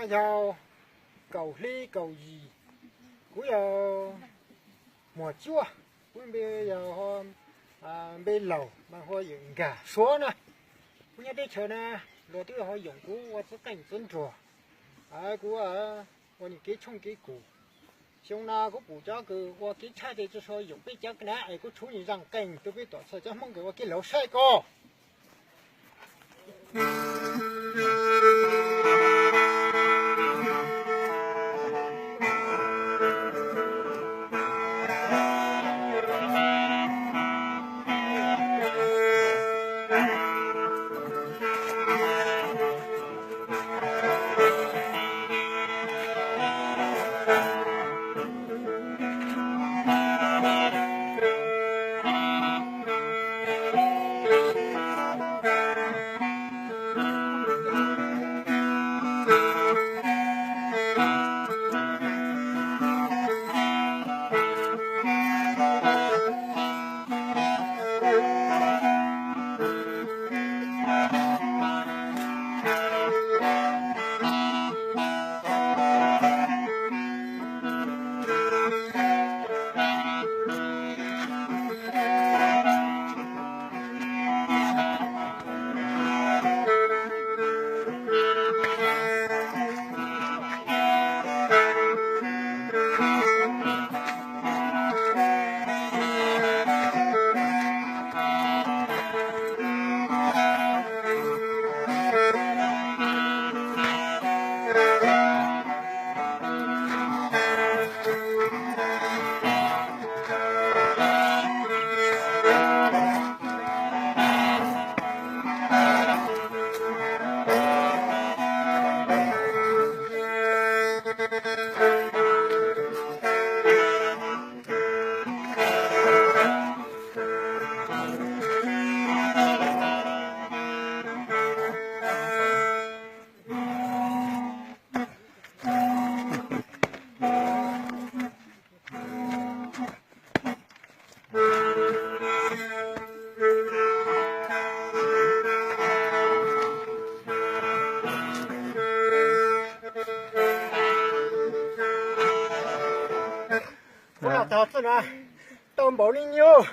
Yog kaum hli kaum yim, kuv yog Muas Tsuaj, kuv npe yog npe laus mas hu yawm Nkag Suav na. Kuv nyob teb chaws na, luag twb ho yoom kuv ua txhua qeej txhua nruas, kuv ua nws kev tshooj kev kum. Xyoo no kuv pum cov kws ua kev tshaj ces tso so yoom peb cov na es kuv tshuav nws zaj qeej tuaj peb tom txhua cov Hmoob kws ua kev laug saib ko. Kuv los txog txoj no tau npaum li nyuj.